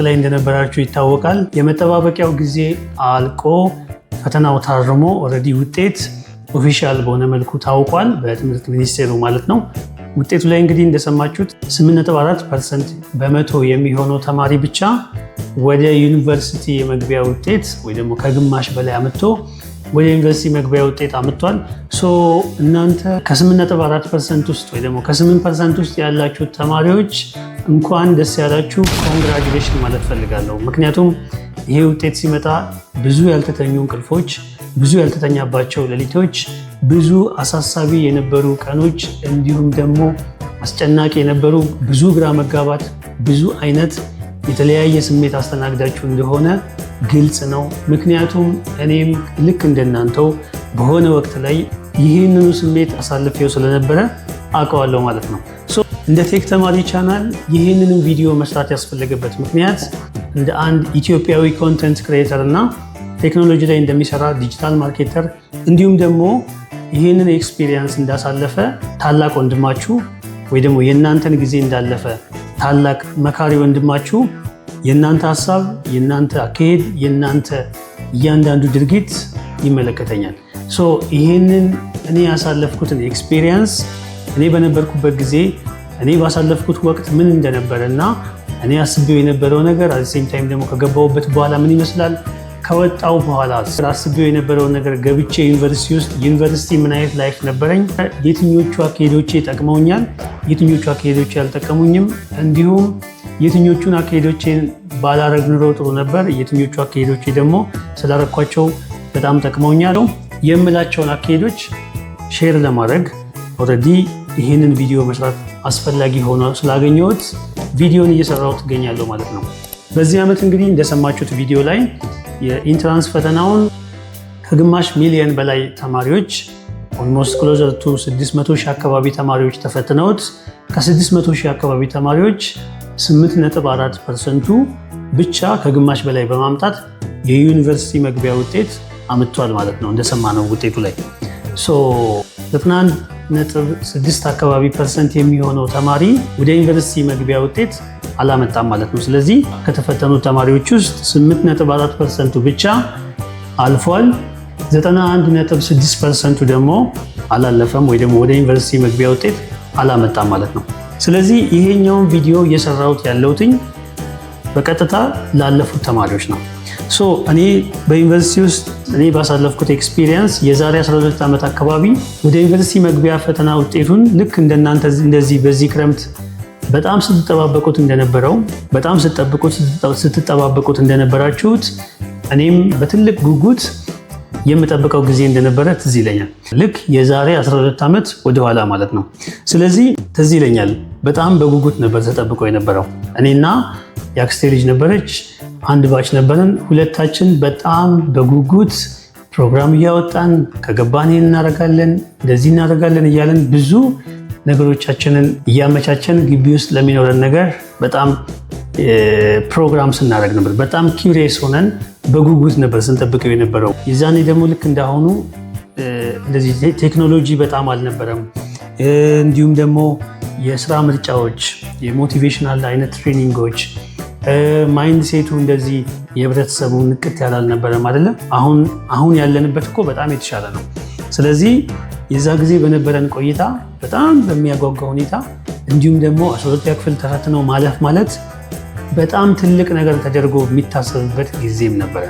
ላይ እንደነበራችሁ ይታወቃል። የመጠባበቂያው ጊዜ አልቆ ፈተናው ታርሞ already ውጤት official በሆነ መልኩ ታውቋል፣ በትምህርት ሚኒስቴሩ ማለት ነው። ውጤቱ ላይ እንግዲህ እንደሰማችሁት 8.4% በመቶ የሚሆነው ተማሪ ብቻ ወደ ዩኒቨርሲቲ የመግቢያ ውጤት ወይ ደግሞ ከግማሽ በላይ አምጥቶ ወደ ዩኒቨርሲቲ መግቢያ ውጤት አምጥቷል። So እናንተ ከ8.4% ውስጥ ወይ ደግሞ ከ8% ውስጥ ያላችሁት ተማሪዎች እንኳን ደስ ያላችሁ፣ congratulation ማለት ፈልጋለሁ። ምክንያቱም ይሄ ውጤት ሲመጣ ብዙ ያልተተኙ እንቅልፎች፣ ብዙ ያልተተኛባቸው ሌሊቶች፣ ብዙ አሳሳቢ የነበሩ ቀኖች፣ እንዲሁም ደግሞ አስጨናቂ የነበሩ ብዙ ግራ መጋባት፣ ብዙ አይነት የተለያየ ስሜት አስተናግዳችሁ እንደሆነ ግልጽ ነው። ምክንያቱም እኔም ልክ እንደናንተው በሆነ ወቅት ላይ ይህንኑ ስሜት አሳልፌው ስለነበረ አውቀዋለሁ ማለት ነው። So እንደ ቴክ ተማሪ ቻናል ይህንንም ቪዲዮ መስራት ያስፈለገበት ምክንያት እንደ አንድ ኢትዮጵያዊ content creator እና ቴክኖሎጂ ላይ እንደሚሰራ digital marketer፣ እንዲሁም ደግሞ ይህንን experience እንዳሳለፈ ታላቅ ወንድማችሁ ወይ ደግሞ የእናንተን ጊዜ እንዳለፈ ታላቅ መካሪ ወንድማችሁ፣ የእናንተ ሀሳብ፣ የእናንተ አካሄድ፣ የእናንተ እያንዳንዱ ድርጊት ይመለከተኛል። So ይህንን እኔ ያሳለፍኩትን experience፣ እኔ በነበርኩበት ጊዜ፣ እኔ ባሳለፍኩት ወቅት ምን እንደነበረ እና እኔ አስቤው የነበረው ነገር at the same time ደግሞ ከገባሁበት በኋላ ምን ይመስላል፣ ከወጣው በኋላ አስቤው የነበረውን ነገር ገብቼ ዩኒቨርሲቲ ውስጥ ዩኒቨርሲቲ ምን አይነት life ነበረኝ፣ የትኞቹ አካሄዶቼ ጠቅመውኛል፣ የትኞቹ አካሄዶቼ አልጠቀሙኝም፣ እንዲሁም የትኞቹን አካሄዶቼን ባላረግ ኑሮ ጥሩ ነበር፣ የትኞቹ አካሄዶቼ ደግሞ ስላረኳቸው በጣም ጠቅመውኛል የምላቸውን አካሄዶች share ለማድረግ already ይህንን ቪዲዮ መስራት አስፈላጊ ሆኖ ስላገኘሁት ቪዲዮን እየሰራሁት እገኛለሁ ማለት ነው። በዚህ ዓመት እንግዲህ እንደሰማችሁት ቪዲዮ ላይ የ entrance ፈተናውን ከግማሽ ሚሊየን በላይ ተማሪዎች፣ almost closer to 600 ሺህ አካባቢ ተማሪዎች ተፈትነውት፣ ከ600 ሺህ አካባቢ ተማሪዎች 8.4%ቱ ብቻ ከግማሽ በላይ በማምጣት የዩኒቨርሲቲ መግቢያ ውጤት አምጥቷል ማለት ነው። እንደሰማነው ውጤቱ ላይ 91.6 አካባቢ percent የሚሆነው ተማሪ ወደ ዩኒቨርሲቲ መግቢያ ውጤት አላመጣም ማለት ነው። ስለዚህ ከተፈተኑ ተማሪዎች ውስጥ 8.4%ቱ ብቻ አልፏል። 91.6%ቱ ደግሞ አላለፈም ወይ ደግሞ ወደ ዩኒቨርሲቲ መግቢያ ውጤት አላመጣም ማለት ነው። ስለዚህ ይሄኛውን ቪዲዮ እየሰራሁት ያለሁትኝ በቀጥታ ላለፉት ተማሪዎች ነው። So እኔ በዩኒቨርሲቲ ውስጥ እኔ ባሳለፍኩት experience የዛሬ 12 ዓመት አካባቢ ወደ ዩኒቨርሲቲ መግቢያ ፈተና ውጤቱን ልክ እንደናንተ እንደዚህ በዚህ ክረምት በጣም ስትጠባበቁት እንደነበረው፣ በጣም ስትጠብቁት ስትጠባበቁት እንደነበራችሁት እኔም በትልቅ ጉጉት የምጠብቀው ጊዜ እንደነበረ ትዝ ይለኛል። ልክ የዛሬ 12 ዓመት ወደኋላ ማለት ነው። ስለዚህ ትዝ ይለኛል፣ በጣም በጉጉት ነበር ስጠብቀው የነበረው። እኔና የአክስቴ ልጅ ነበረች፣ አንድ batch ነበርን። ሁለታችን በጣም በጉጉት ፕሮግራም እያወጣን፣ ከገባን ይህን እናደርጋለን፣ እንደዚህ እናደርጋለን እያለን፣ ብዙ ነገሮቻችንን እያመቻቸን ግቢ ውስጥ ለሚኖረን ነገር በጣም ፕሮግራም ስናደርግ ነበር። በጣም curious ሆነን በጉጉት ነበር ስንጠብቀው የነበረው። የዛኔ ደግሞ ልክ እንዳሁኑ እንደዚህ ቴክኖሎጂ በጣም አልነበረም። እንዲሁም ደግሞ የስራ ምርጫዎች፣ የ motivational አይነት training ኦች፣ mindset ኡ እንደዚህ የህብረተሰቡ ንቅት ያለ አልነበረም አይደለም። አሁን አሁን ያለንበት እኮ በጣም የተሻለ ነው። ስለዚህ የዛ ጊዜ በነበረን ቆይታ በጣም በሚያጓጓ ሁኔታ፣ እንዲሁም ደግሞ 12ኛ ክፍል ተፈትነው ማለፍ ማለት በጣም ትልቅ ነገር ተደርጎ የሚታሰብበት ጊዜም ነበረ።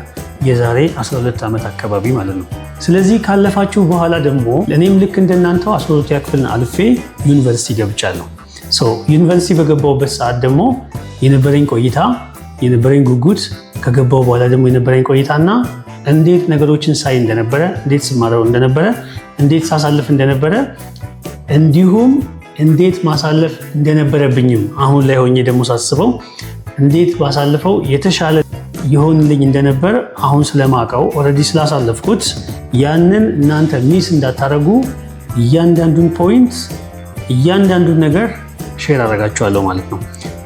የዛሬ 12 ዓመት አካባቢ ማለት ነው። ስለዚህ ካለፋችሁ በኋላ ደግሞ እኔም ልክ እንደናንተው 12ኛ ክፍልን አልፌ ዩኒቨርሲቲ ገብቻለሁ። So ዩኒቨርሲቲ በገባሁበት ሰዓት ደግሞ የነበረኝ ቆይታ፣ የነበረኝ ጉጉት፣ ከገባሁ በኋላ ደግሞ የነበረኝ ቆይታና እንዴት ነገሮችን ሳይ እንደነበረ፣ እንዴት ስማረው እንደነበረ፣ እንዴት ሳሳልፍ እንደነበረ፣ እንዲሁም እንዴት ማሳለፍ እንደነበረብኝም አሁን ላይ ሆኜ ደግሞ ሳስበው እንዴት ባሳልፈው የተሻለ ይሆንልኝ እንደነበር አሁን ስለማቀው፣ already ስላሳለፍኩት፣ ያንን እናንተ miss እንዳታደርጉ እያንዳንዱን point፣ እያንዳንዱን ነገር share አደርጋችኋለሁ ማለት ነው።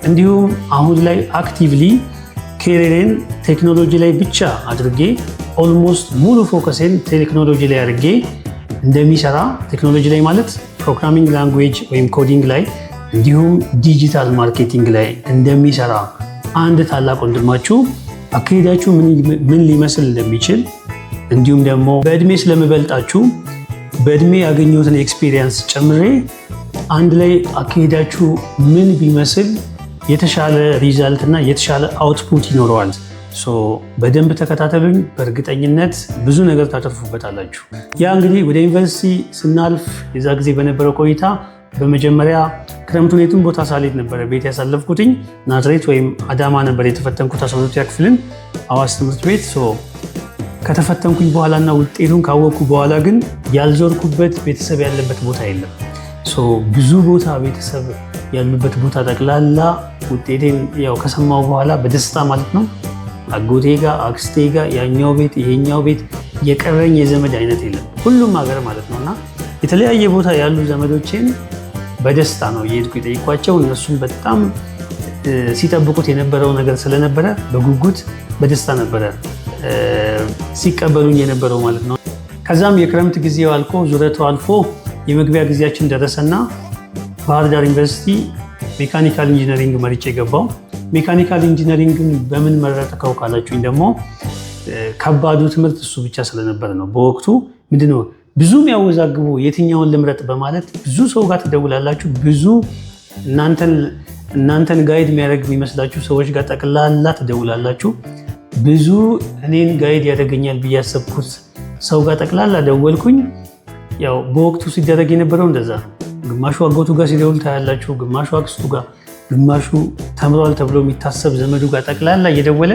እንዲሁም አሁን ላይ actively career ኤን ቴክኖሎጂ ላይ ብቻ አድርጌ፣ almost ሙሉ focus ኤን ቴክኖሎጂ ላይ አድርጌ እንደሚሰራ፣ ቴክኖሎጂ ላይ ማለት programming language ወይም coding ላይ እንዲሁም digital marketing ላይ እንደሚሰራ አንድ ታላቅ ወንድማችሁ አካሄዳችሁ ምን ሊመስል እንደሚችል፣ እንዲሁም ደግሞ በእድሜ ስለምበልጣችሁ በእድሜ ያገኘሁትን experience ጨምሬ አንድ ላይ አካሄዳችሁ ምን ቢመስል የተሻለ result እና የተሻለ output ይኖረዋል። So በደንብ ተከታተሉኝ። በእርግጠኝነት ብዙ ነገር ታተርፉበታላችሁ። ያ እንግዲህ ወደ ዩኒቨርሲቲ ስናልፍ የዛ ጊዜ በነበረው ቆይታ በመጀመሪያ ክረምቱን የትም ቦታ ሳልሄድ ነበረ ቤት ያሳለፍኩትኝ። ናዝሬት ወይም አዳማ ነበር የተፈተንኩት 12ኛ ክፍልን፣ አዋስ ትምህርት ቤት። So ከተፈተንኩኝ በኋላና ውጤቱን ካወቅኩ በኋላ ግን ያልዞርኩበት ቤተሰብ ያለበት ቦታ የለም። So ብዙ ቦታ፣ ቤተሰብ ያሉበት ቦታ ጠቅላላ ውጤቴን ያው ከሰማሁ በኋላ በደስታ ማለት ነው፣ አጎቴ ጋር፣ አክስቴ ጋር፣ ያኛው ቤት፣ ይሄኛው ቤት፣ የቀረኝ የዘመድ አይነት የለም። ሁሉም ሀገር ማለት ነው እና የተለያየ ቦታ ያሉ ዘመዶቼን በደስታ ነው እየሄድኩ የጠየኳቸው። እነሱም በጣም ሲጠብቁት የነበረው ነገር ስለነበረ በጉጉት በደስታ ነበረ ሲቀበሉኝ የነበረው ማለት ነው። ከዛም የክረምት ጊዜው አልቆ፣ ዙረቱ አልፎ የመግቢያ ጊዜያችን ደረሰና ባህር ዳር ዩኒቨርሲቲ mechanical engineering መርጬ ገባሁ። Mechanical engineering ን በምን መረጥከው ካላችሁኝ ደግሞ ከባዱ ትምህርት እሱ ብቻ ስለነበረ ነው። በወቅቱ ምንድነው ብዙ የሚያወዛግቡ፣ የትኛውን ልምረጥ በማለት ብዙ ሰው ጋር ትደውላላችሁ። ብዙ እናንተን guide የሚያደርግ የሚመስላችሁ ሰዎች ጋር ጠቅላላ ትደውላላችሁ። ብዙ እኔን guide ያደርገኛል ብዬ ያሰብኩት ሰው ጋር ጠቅላላ ደወልኩኝ። ያው በወቅቱ ሲደረግ የነበረው እንደዛ ነው። ግማሹ አጎቱ ጋር ሲደውል ታያላችሁ፣ ግማሹ አክስቱ ጋር፣ ግማሹ ተምሯል ተብሎ የሚታሰብ ዘመዱ ጋር ጠቅላላ እየደወለ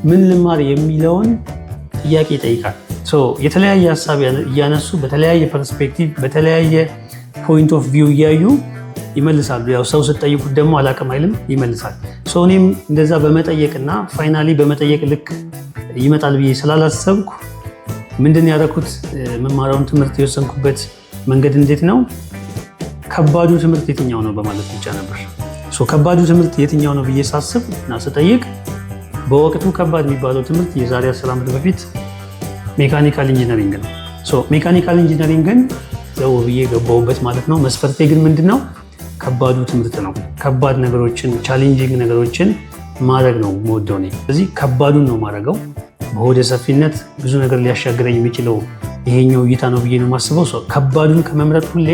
ምን ልማር የሚለውን ጥያቄ ይጠይቃል። So የተለያየ ሀሳብ እያነሱ፣ በተለያየ perspective፣ በተለያየ point of view እያዩ ይመልሳሉ። ያው ሰው ስትጠይቁት ደግሞ አላቅም አይልም፣ ይመልሳል። So እኔም እንደዛ በመጠየቅና finally በመጠየቅ ልክ ይመጣል ብዬ ስላላሰብኩ ምንድን ያደረኩት፣ የምማረውን ትምህርት የወሰንኩበት መንገድ እንዴት ነው? ከባዱ ትምህርት የትኛው ነው በማለት ብቻ ነበር። So ከባዱ ትምህርት የትኛው ነው ብዬ ሳስብ እና ስጠይቅ በወቅቱ ከባድ የሚባለው ትምህርት የዛሬ 10 ዓመት በፊት mechanical engineering ነው። So mechanical engineering ን ዘው ብዬ ገባሁበት ማለት ነው። መስፈርቴ ግን ምንድን ነው? ከባዱ ትምህርት ነው። ከባድ ነገሮችን፣ challenging ነገሮችን ማድረግ ነው የምወደው እኔ። ስለዚህ ከባዱን ነው የማደርገው። በሆደ ሰፊነት ብዙ ነገር ሊያሻግረኝ የሚችለው ይሄኛው እይታ ነው ብዬ ነው የማስበው። So ከባዱን ከመምረጥ ሁሌ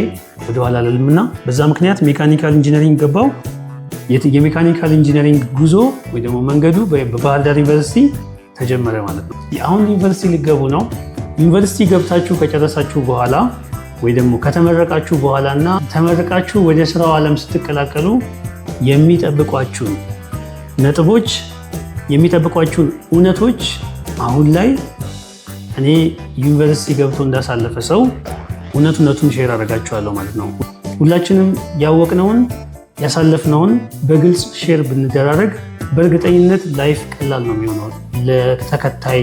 ወደኋላ አልልምና በዛ ምክንያት mechanical engineering ገባሁ። የ mechanical engineering ጉዞ ወይ ደግሞ መንገዱ በባህር ዳር ዩኒቨርሲቲ ተጀመረ ማለት ነው። አሁን ዩኒቨርሲቲ ሊገቡ ነው። ዩኒቨርሲቲ ገብታችሁ ከጨረሳችሁ በኋላ ወይ ደግሞ ከተመረቃችሁ በኋላ እና ተመርቃችሁ ወደ ስራው ዓለም ስትቀላቀሉ የሚጠብቋችሁን ነጥቦች፣ የሚጠብቋችሁን እውነቶች አሁን ላይ እኔ ዩኒቨርሲቲ ገብቶ እንዳሳለፈ ሰው እውነት እውነቱን share አደርጋችኋለሁ ማለት ነው። ሁላችንም ያወቅነውን፣ ያሳለፍነውን በግልጽ share ብንደራረግ በእርግጠኝነት life ቀላል ነው የሚሆነው ለተከታይ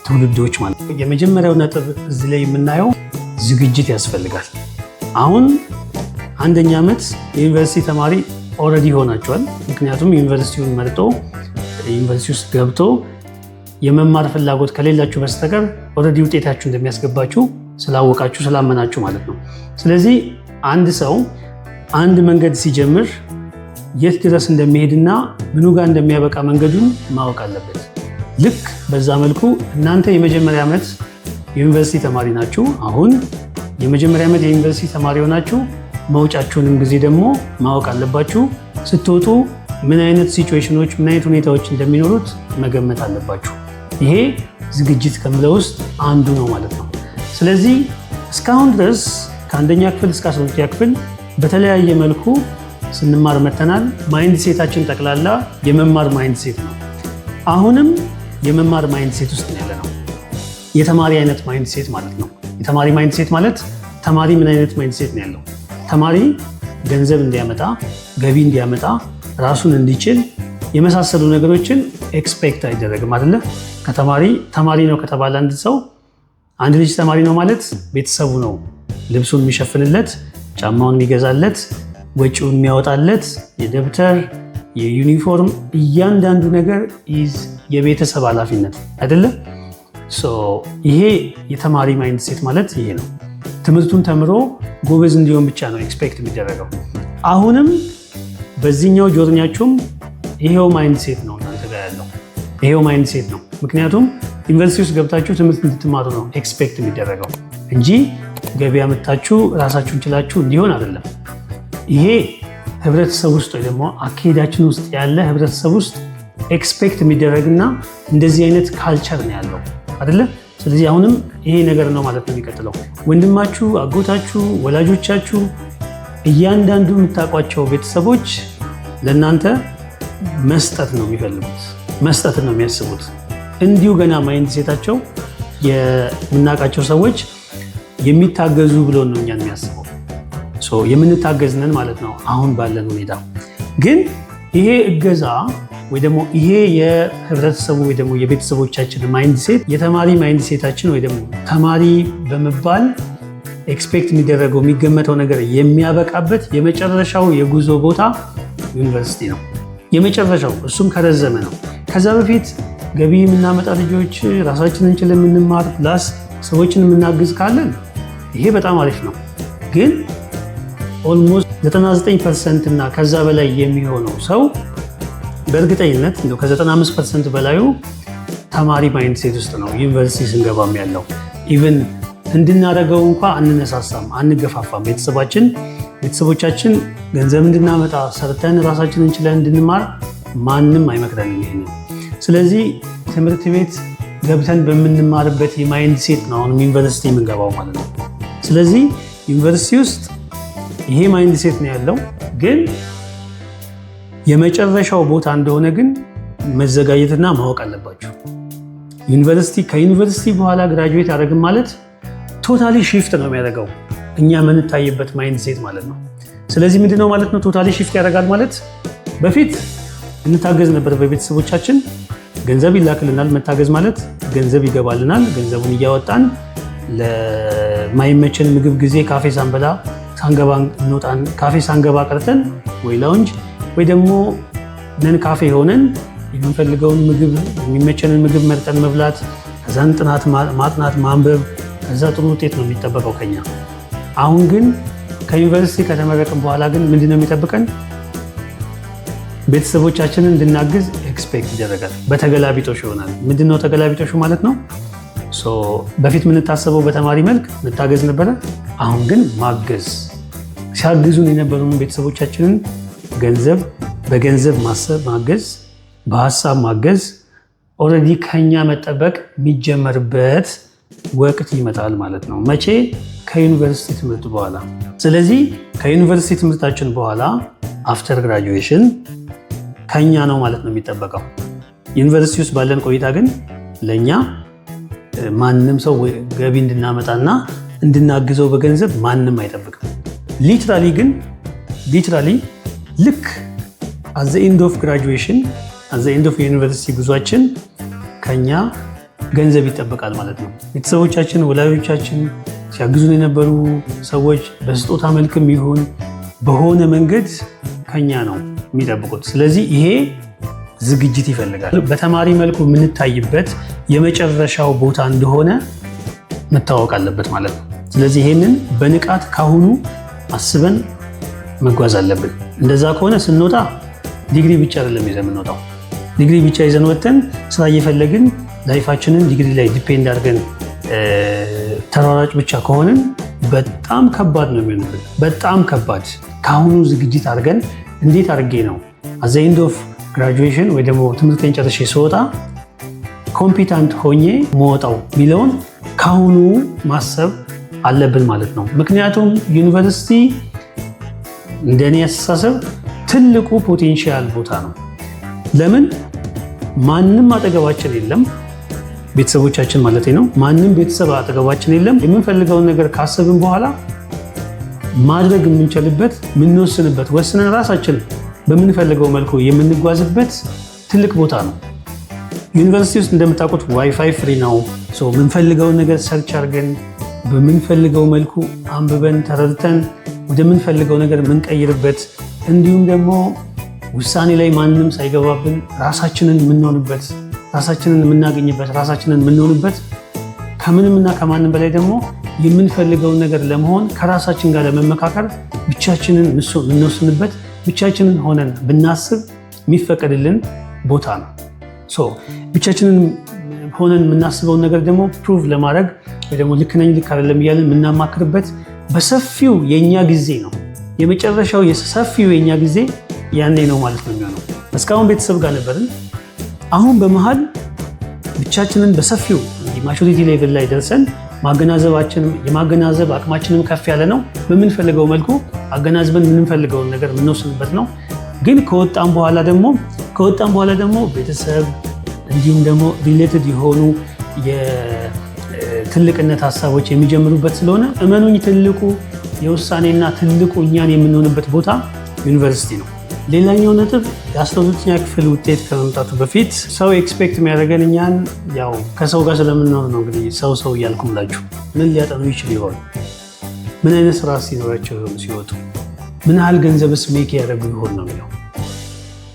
ትውልዶች ማለት ነው። የመጀመሪያው ነጥብ እዚህ ላይ የምናየው ዝግጅት ያስፈልጋል። አሁን አንደኛ ዓመት የዩኒቨርሲቲ ተማሪ already ሆናችኋል። ምክንያቱም ዩኒቨርሲቲውን መርጦ ዩኒቨርሲቲ ውስጥ ገብቶ የመማር ፍላጎት ከሌላችሁ በስተቀር already ውጤታችሁ እንደሚያስገባችሁ ስላወቃችሁ፣ ስላመናችሁ ማለት ነው። ስለዚህ አንድ ሰው አንድ መንገድ ሲጀምር የት ድረስ እንደሚሄድና ምኑ ጋር እንደሚያበቃ መንገዱን ማወቅ አለበት። ልክ በዛ መልኩ እናንተ የመጀመሪያ ዓመት የዩኒቨርሲቲ ተማሪ ናችሁ። አሁን የመጀመሪያ ዓመት የዩኒቨርሲቲ ተማሪ ሆናችሁ መውጫችሁንም ጊዜ ደግሞ ማወቅ አለባችሁ። ስትወጡ ምን አይነት situation ኖች፣ ምን አይነት ሁኔታዎች እንደሚኖሩት መገመት አለባችሁ። ይሄ ዝግጅት ከምለው ውስጥ አንዱ ነው ማለት ነው። ስለዚህ እስካሁን ድረስ ከአንደኛ ክፍል እስከ 12ኛ ክፍል በተለያየ መልኩ ስንማር መተናል። Mindset ኣችን ጠቅላላ የመማር mindset ነው። አሁንም የመማር mindset ውስጥ ያለ ነው። የተማሪ አይነት mindset ማለት ነው። የተማሪ mindset ማለት ተማሪ ምን አይነት mindset ነው ያለው? ተማሪ ገንዘብ እንዲያመጣ፣ ገቢ እንዲያመጣ፣ ራሱን እንዲችል የመሳሰሉ ነገሮችን expect አይደረግም አይደለ? ከተማሪ፣ ተማሪ ነው ከተባለ አንድ ሰው፣ አንድ ልጅ ተማሪ ነው ማለት ቤተሰቡ ነው ልብሱን የሚሸፍንለት፣ ጫማውን የሚገዛለት፣ ወጪውን የሚያወጣለት፣ የደብተር፣ የዩኒፎርም እያንዳንዱ ነገር is የቤተሰብ ኃላፊነት አይደለም? So ይሄ የተማሪ mindset ማለት ይሄ ነው። ትምህርቱን ተምሮ ጎበዝ እንዲሆን ብቻ ነው expect የሚደረገው። አሁንም በዚህኛው journey ያችሁም ይሄው mindset ነው እናንተ ይሄው mindset ነው። ምክንያቱም ዩኒቨርሲቲ ውስጥ ገብታችሁ ትምህርት እንድትማሩ ነው expect የሚደረገው እንጂ ገቢ አምጥታችሁ ራሳችሁን ችላችሁ እንዲሆን አይደለም። ይሄ ህብረተሰብ ውስጥ ወይ ደግሞ አካሄዳችን ውስጥ ያለ ህብረተሰብ ውስጥ expect የሚደረግና እንደዚህ አይነት culture ነው ያለው አይደለ? ስለዚህ አሁንም ይሄ ነገር ነው ማለት ነው የሚቀጥለው። ወንድማችሁ፣ አጎታችሁ፣ ወላጆቻችሁ፣ እያንዳንዱ የምታውቋቸው ቤተሰቦች ለእናንተ መስጠት ነው የሚፈልጉት፣ መስጠት ነው የሚያስቡት። እንዲሁ ገና mindset ኣቸው የምናውቃቸው ሰዎች የሚታገዙ ብሎ ነው እኛን የሚያስበው። So የምንታገዝ ነን ማለት ነው አሁን ባለን ሁኔታ። ግን ይሄ እገዛ ወይ ደግሞ ይሄ የህብረተሰቡ ወይ ደግሞ የቤተሰቦቻችን mindset፣ የተማሪ mindset ኣችን ወይ ደግሞ ተማሪ በመባል expect የሚደረገው፣ የሚገመተው ነገር የሚያበቃበት የመጨረሻው የጉዞ ቦታ ዩኒቨርሲቲ ነው። የመጨረሻው፣ እሱም ከረዘመ ነው። ከዛ በፊት ገቢ የምናመጣ ልጆች፣ ራሳችንን ችለን የምንማር plus ሰዎችን የምናግዝ ካለን ይሄ በጣም አሪፍ ነው። ግን almost 99% እና ከዛ በላይ የሚሆነው ሰው፣ በእርግጠኝነት እንደው ከ95% በላዩ ተማሪ mindset ውስጥ ነው ዩኒቨርሲቲ ስንገባም ያለው። Even እንድናደርገው እንኳ አንነሳሳም፣ አንገፋፋም። ቤተሰቦቻችን ገንዘብ እንድናመጣ፣ ሰርተን ራሳችንን ችለን እንድንማር ማንም አይመክረንም ይሄንን። ስለዚህ ትምህርት ቤት ገብተን በምንማርበት የ mindset ነው አሁንም ዩኒቨርሲቲ የምንገባው ማለት ነው። ስለዚህ ዩኒቨርሲቲ ውስጥ ይሄ mindset ነው ያለው፣ ግን የመጨረሻው ቦታ እንደሆነ ግን መዘጋጀትና ማወቅ አለባችሁ። ከዩኒቨርሲቲ በኋላ graduate አደረግን ማለት totally shift ነው የሚያደርገው እኛ የምንታይበት mindset ማለት ነው። ስለዚህ ምንድነው ማለት ነው? Totally shift ያደርጋል ማለት በፊት እንታገዝ ነበር በቤተሰቦቻችን፣ ገንዘብ ይላክልናል። መታገዝ ማለት ገንዘብ ይገባልናል። ገንዘቡን እያወጣን ለማይመቸን ምግብ ጊዜ ካፌ ሳንበላ ሳንገባ እንወጣን፣ ካፌ ሳንገባ ቀርተን ወይ lounge ወይ ደግሞ ነን ካፌ ሆነን የምንፈልገውን ምግብ፣ የሚመቸንን ምግብ መርጠን መብላት፣ ከዛን ጥናት ማጥናት፣ ማንበብ፣ ከዛ ጥሩ ውጤት ነው የሚጠበቀው ከኛ። አሁን ግን ከዩኒቨርሲቲ ከተመረቅን በኋላ ግን ምንድነው የሚጠብቀን? ቤተሰቦቻችንን እንድናግዝ expect ይደረጋል። በተገላቢጦሽ ይሆናል። ምንድነው ተገላቢጦሹ ማለት ነው? So በፊት የምንታሰበው በተማሪ መልክ መታገዝ ነበረ። አሁን ግን ማገዝ፣ ሲያግዙን የነበሩን ቤተሰቦቻችንን ገንዘብ በገንዘብ ማሰብ ማገዝ፣ በሀሳብ ማገዝ already ከኛ መጠበቅ የሚጀመርበት ወቅት ይመጣል ማለት ነው። መቼ? ከዩኒቨርሲቲ ትምህርት በኋላ። ስለዚህ ከዩኒቨርሲቲ ትምህርታችን በኋላ after graduation ከኛ ነው ማለት ነው የሚጠበቀው። ዩኒቨርሲቲ ውስጥ ባለን ቆይታ ግን ለእኛ ማንም ሰው ገቢ እንድናመጣና እንድናግዘው በገንዘብ ማንም አይጠብቅም። Literally ግን literally ልክ at the end of graduation፣ at the end of university ጉዟችን ከኛ ገንዘብ ይጠበቃል ማለት ነው። ቤተሰቦቻችን፣ ወላጆቻችን፣ ሲያግዙን የነበሩ ሰዎች በስጦታ መልክም ይሁን በሆነ መንገድ ከኛ ነው የሚጠብቁት። ስለዚህ ይሄ ዝግጅት ይፈልጋል። በተማሪ መልኩ የምንታይበት የመጨረሻው ቦታ እንደሆነ መታወቅ አለበት ማለት ነው። ስለዚህ ይሄንን በንቃት ካሁኑ አስበን መጓዝ አለብን። እንደዛ ከሆነ ስንወጣ ዲግሪ ብቻ አይደለም ይዘን የምንወጣው። ዲግሪ ብቻ ይዘን ወጥተን ስራ እየፈለግን life ኣችንን ዲግሪ ላይ depend አድርገን ተሯራጭ ብቻ ከሆንን በጣም ከባድ ነው የሚሆንብን። በጣም ከባድ። ከአሁኑ ዝግጅት አድርገን እንዴት አድርጌ ነው at the end of graduation ወይ ደግሞ ትምህርቴን ጨርሼ ስወጣ competent ሆኜ መወጣው የሚለውን ከአሁኑ ማሰብ አለብን ማለት ነው። ምክንያቱም ዩኒቨርሲቲ እንደኔ አስተሳሰብ ትልቁ potential ቦታ ነው። ለምን? ማንም አጠገባችን የለም፣ ቤተሰቦቻችን ማለት ነው። ማንም ቤተሰብ አጠገባችን የለም። የምንፈልገውን ነገር ካሰብን በኋላ ማድረግ የምንችልበት፣ የምንወስንበት፣ ወስነን ራሳችን በምንፈልገው መልኩ የምንጓዝበት ትልቅ ቦታ ነው። ዩኒቨርሲቲ ውስጥ እንደምታውቁት WiFi free ነው። So የምንፈልገውን ነገር search አድርገን፣ በምንፈልገው መልኩ አንብበን፣ ተረድተን ወደምንፈልገው ነገር የምንቀይርበት፣ እንዲሁም ደግሞ ውሳኔ ላይ ማንም ሳይገባብን ራሳችንን የምንሆንበት፣ ራሳችንን የምናገኝበት፣ ራሳችንን የምንሆንበት፣ ከምንም እና ከማንም በላይ ደግሞ የምንፈልገውን ነገር ለመሆን ከራሳችን ጋር ለመመካከር ብቻችንን የምንወስንበት፣ ብቻችንን ሆነን ብናስብ የሚፈቀድልን ቦታ ነው። So ብቻችንን ሆነን የምናስበውን ነገር ደግሞ prove ለማድረግ ወይ ደግሞ ልክ ነኝ ልክ አይደለም እያለን የምናማክርበት በሰፊው የእኛ ጊዜ ነው። የመጨረሻው የሰፊው የእኛ ጊዜ ያኔ ነው ማለት ነው የሚሆነው። እስካሁን ቤተሰብ ጋር ነበርን። አሁን በመሀል ብቻችንን በሰፊው maturity level ላይ ደርሰን ማገናዘባችንም የማገናዘብ አቅማችንም ከፍ ያለ ነው። በምንፈልገው መልኩ አገናዝበን የምንፈልገውን ነገር የምንወስንበት ነው። ግን ከወጣም በኋላ ደግሞ ቤተሰብ እንዲሁም ደግሞ related የሆኑ የትልቅነት ሀሳቦች የሚጀምሩበት ስለሆነ፣ እመኑኝ፣ ትልቁ የውሳኔና ትልቁ እኛን የምንሆንበት ቦታ ዩኒቨርሲቲ ነው። ሌላኛው ነጥብ፣ የ12ኛ ክፍል ውጤት ከመምጣቱ በፊት ሰው expect የሚያደርገን እኛን፣ ያው ከሰው ጋር ስለምንኖር ነው። እንግዲህ ሰው ሰው እያልኩምላችሁ፣ ምን ሊያጠኑ ይችል ይሆን? ምን አይነት ስራ ሲኖራቸው ይሆን ሲወጡ? ምን ያህል ገንዘብስ make ያደርጉ ይሆን ነው የሚለው።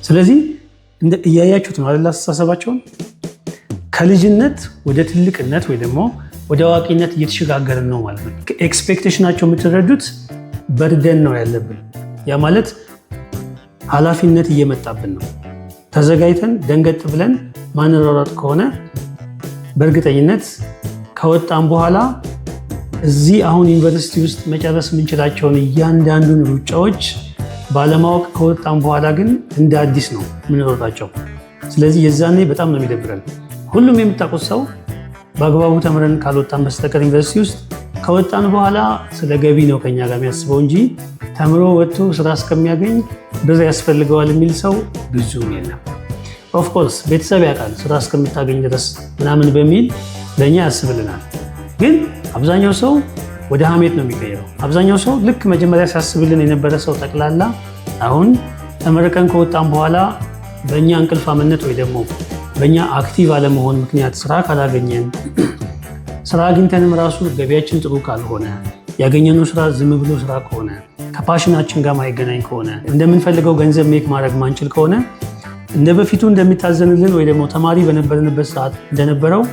ስለዚህ እያያችሁት ነው አይደል? አስተሳሰባቸውን ከልጅነት ወደ ትልቅነት ወይ ደግሞ ወደ አዋቂነት እየተሸጋገርን ነው ማለት ነው። Expectation ኣቸው የምትረዱት burden ነው ያለብን። ያ ማለት ኃላፊነት እየመጣብን ነው። ተዘጋጅተን ደንገጥ ብለን ማንሯሯጥ ከሆነ በእርግጠኝነት ከወጣን በኋላ እዚህ አሁን ዩኒቨርሲቲ ውስጥ መጨረስ የምንችላቸውን እያንዳንዱን ሩጫዎች ባለማወቅ ከወጣን በኋላ ግን እንደ አዲስ ነው የምንሮጣቸው። ስለዚህ የዛኔ በጣም ነው የሚደብረን። ሁሉም የምታውቁት ሰው በአግባቡ ተምረን ካልወጣን በስተቀር ዩኒቨርሲቲ ውስጥ ከወጣን በኋላ ስለ ገቢ ነው ከኛ ጋር የሚያስበው እንጂ ተምሮ ወጥቶ ስራ እስከሚያገኝ ብር ያስፈልገዋል የሚል ሰው ብዙም የለም። Of course ቤተሰብ ያውቃል፣ ስራ እስከምታገኝ ድረስ ምናምን በሚል ለእኛ ያስብልናል። ግን አብዛኛው ሰው ወደ ሀሜት ነው የሚቀየረው። አብዛኛው ሰው ልክ መጀመሪያ ሲያስብልን የነበረ ሰው ጠቅላላ አሁን ተመርቀን ከወጣን በኋላ በእኛ እንቅልፋምነት ወይ ደግሞ በእኛ active አለመሆን ምክንያት ስራ ካላገኘን፣ ስራ አግኝተንም ራሱ ገቢያችን ጥሩ ካልሆነ፣ ያገኘነው ስራ ዝም ብሎ ስራ ከሆነ፣ ከ passion ኣችን ጋር ማይገናኝ ከሆነ፣ እንደምንፈልገው ገንዘብ make ማድረግ ማንችል ከሆነ፣ እንደ በፊቱ እንደሚታዘንልን ወይ ደግሞ ተማሪ በነበርንበት ሰዓት እንደነበረው